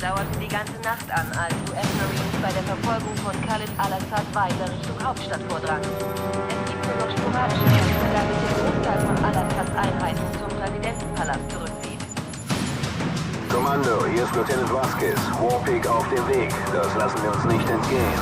Dauerten die ganze Nacht an, als US-Marines bei der Verfolgung von Khalid al-Assad weiter Richtung Hauptstadt vordrangen. Es gibt nur noch sporadische Kämpfe, da sich der Großteil von al-Assads Einheiten zum Präsidentenpalast zurückzieht. Kommando, hier ist Lieutenant Vasquez. Warpig auf dem Weg. Das lassen wir uns nicht entgehen.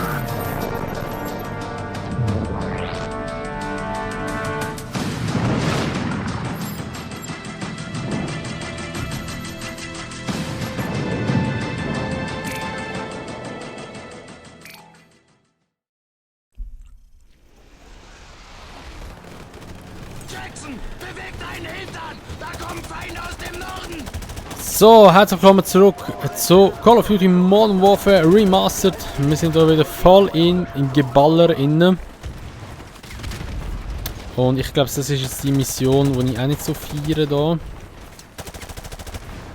So, herzlich willkommen zurück zu Call of Duty Modern Warfare Remastered. Wir sind da wieder voll in Geballer inne. Und ich glaube, das ist jetzt die Mission, die ich auch nicht so feiere da.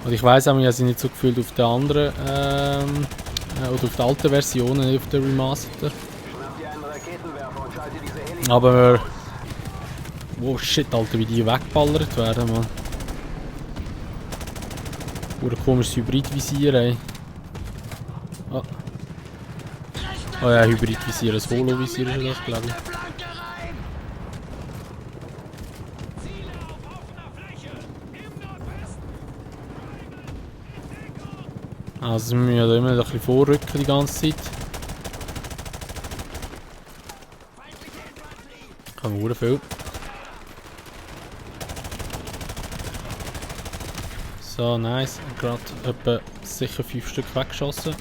Und ich weiss auch, ich habe sie nicht so gefühlt auf der anderen, oder auf der alten Version, nicht auf der Remastered. Aber, oh shit, Alter, wie die weggeballert werden, man. Oder komisches Hybridvisier, ey. Oh. Oh ja, Hybridvisier, ein Holovisier ist das, glaube ich. Also wir müssen da immer ein bisschen vorrücken die ganze Zeit. Kann man viel. So, nice. Gerade etwa sicher 5 Stück weggeschossen.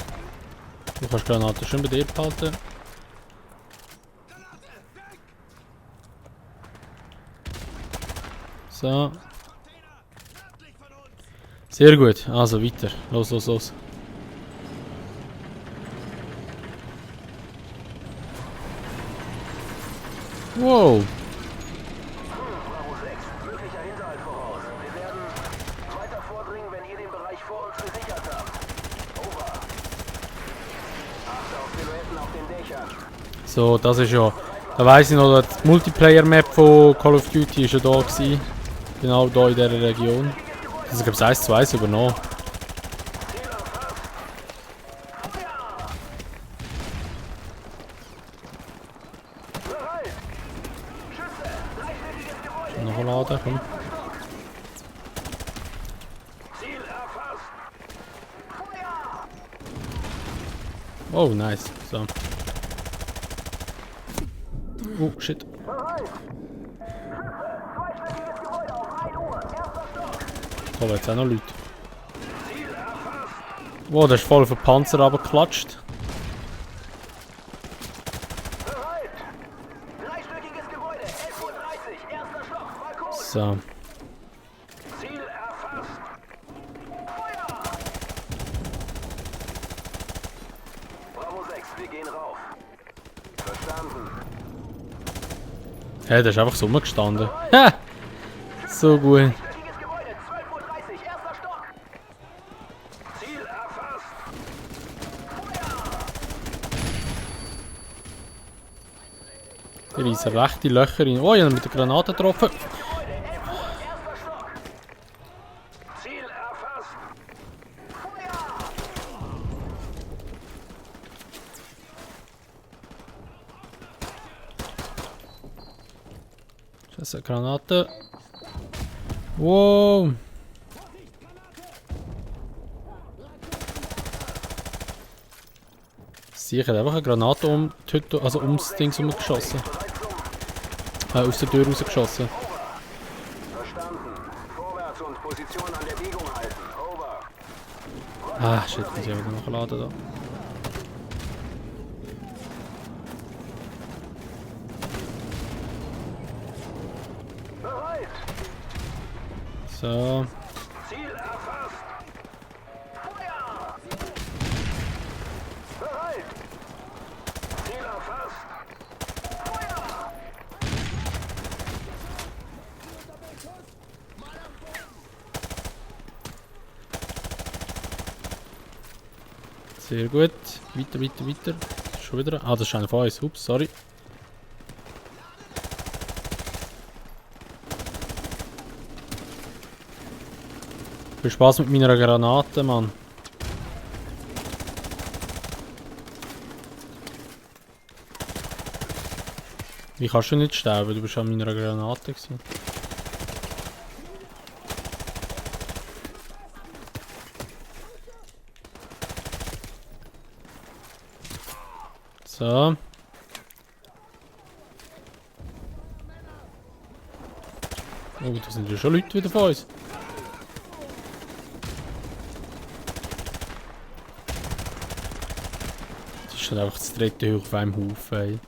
Du kannst Granaten schön bei dir behalten. So. Sehr gut. Also weiter. Los, los, los. Wow. So, das ist ja. Da weiss ich noch, die Multiplayer-Map von Call of Duty ist ja da gewesen. Genau da in dieser Region. Das ist, glaube ich, 1:1 übernommen. Nachladen, komm. Oh, nice. So. Oh, shit. Da jetzt auch noch Leute. Wow, der ist voll auf den Panzer runtergeklatscht. So. Hey, der ist einfach so rumgestanden. Ha! So gut. Die reissen rechte Löcher rein. Oh, ich habe ihn mit der Granate getroffen. Das ist eine Granate. Wow. Sie hat einfach eine Granate ums Ding geschossen. Aus der Tür rausgeschossen. Verstanden. Vorwärts und Position an der Biegung halten. Over. Ah, shit, muss ich wieder nachladen da. Bereit. So. Ziel erfasst. Feuer. Bereit. Ziel erfasst. Feuer. Sehr gut. Weiter, weiter, weiter. Schon wieder. Ah, das ist einer von uns. Ups, sorry. Viel Spaß mit meiner Granate, Mann. Wie kannst du nicht sterben? Du bist an meiner Granate gewesen. So. Oh, da sind ja schon Leute wieder von uns. Das ist dann einfach das dritte Hoch auf einem Haufen. Ey.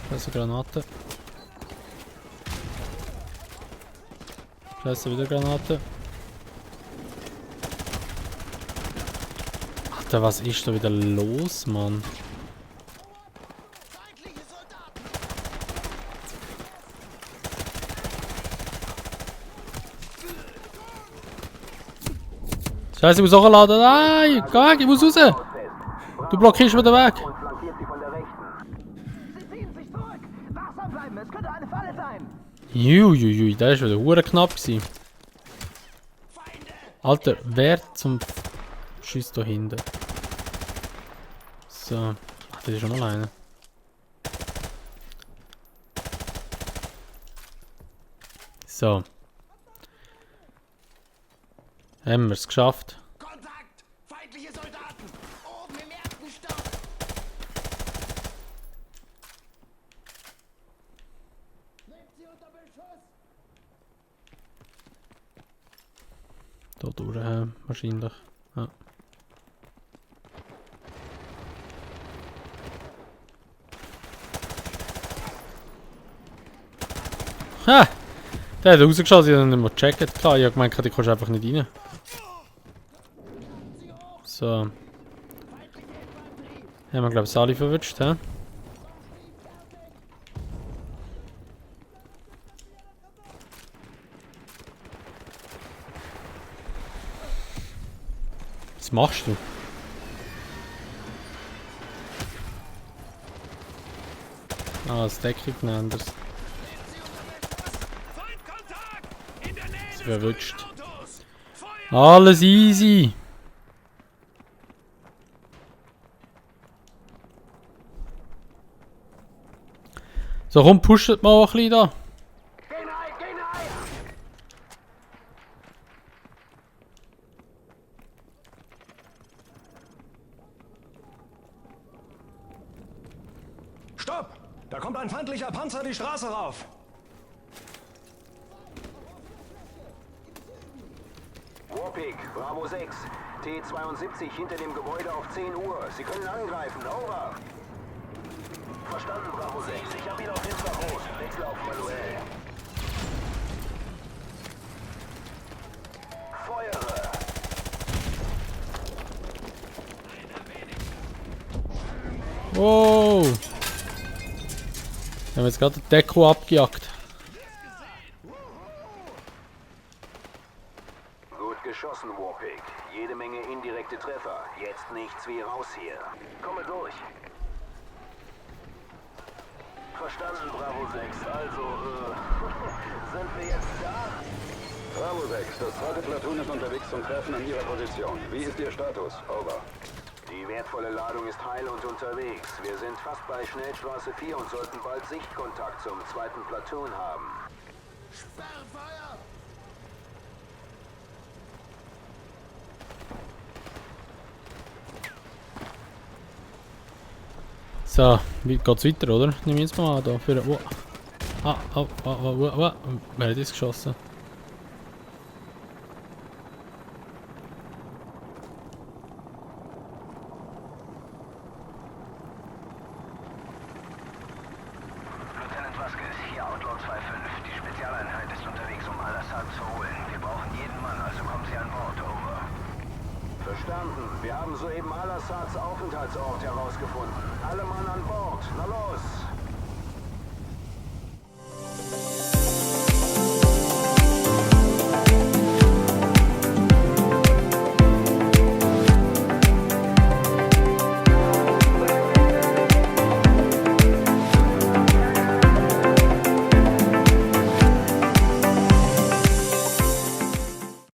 Da ist eine Granate. Da ist wieder eine Granate. Alter, was ist da wieder los, Mann? Scheiße, ich muss auch laden. Nein, geh weg, ich muss raus. Du blockierst mir den Weg. Und flankiert sie von der rechten. Sie ziehen sich zurück! Wachsam bleiben, es könnte eine Falle sein! Juiuiui, der war wieder hure knapp gewesen. Alter, wer zum Schießt da hinten? So. Ach, das ist schon mal einer. So. Haben wir es geschafft. Kontakt! Feindliche Soldaten! Oben im ersten Stock! Nehmt sie unter Beschuss! Da durch, wahrscheinlich. Ja. Ha! Der hat rausgeschaut, ich habe nicht mehr gecheckt. Ich habe gemeint, die kommst einfach nicht rein. So. Haben wir, glaube ich, alle verwünscht, hä? Was machst du? Ah, das Deckung nennt er's. Sie verwünscht. Alles easy! So, komm, pushet mal ein bisschen da. Geh rein, geh rein! Stopp! Da kommt ein feindlicher Panzer die Straße rauf! Warpig, Bravo 6. T-72 hinter dem Gebäude auf 10 Uhr. Sie können angreifen, over! Verstanden, Bravo 6. Ich habe ihn auf Infrarot. Wechsel auf manuell. Feuere! Wow! Wir haben jetzt gerade den Deko abgejagt. Gut geschossen, Warpig. Jede Menge indirekte Treffer. Jetzt nichts wie raus hier. Komme durch. Verstanden, Bravo 6. Also, sind wir jetzt da? Bravo 6, das zweite Platoon ist unterwegs zum Treffen an Ihrer Position. Wie ist Ihr Status? Over. Die wertvolle Ladung ist heil und unterwegs. Wir sind fast bei Schnellstraße 4 und sollten bald Sichtkontakt zum zweiten Platoon haben. Sperrfeuer! So, wie geht's weiter, oder? Nehmen wir jetzt mal an, da für... Oh. Wer hat das geschossen? Lieutenant Vasquez, hier Outlaw 2-5. Die Spezialeinheit ist unterwegs, um Al-Assad zu holen. Wir brauchen jeden Mann, also kommen Sie an Bord, over. Verstanden. Wir haben soeben Al-Assads Aufenthaltsort herausgefunden. Alle Mann an Bord. Na los!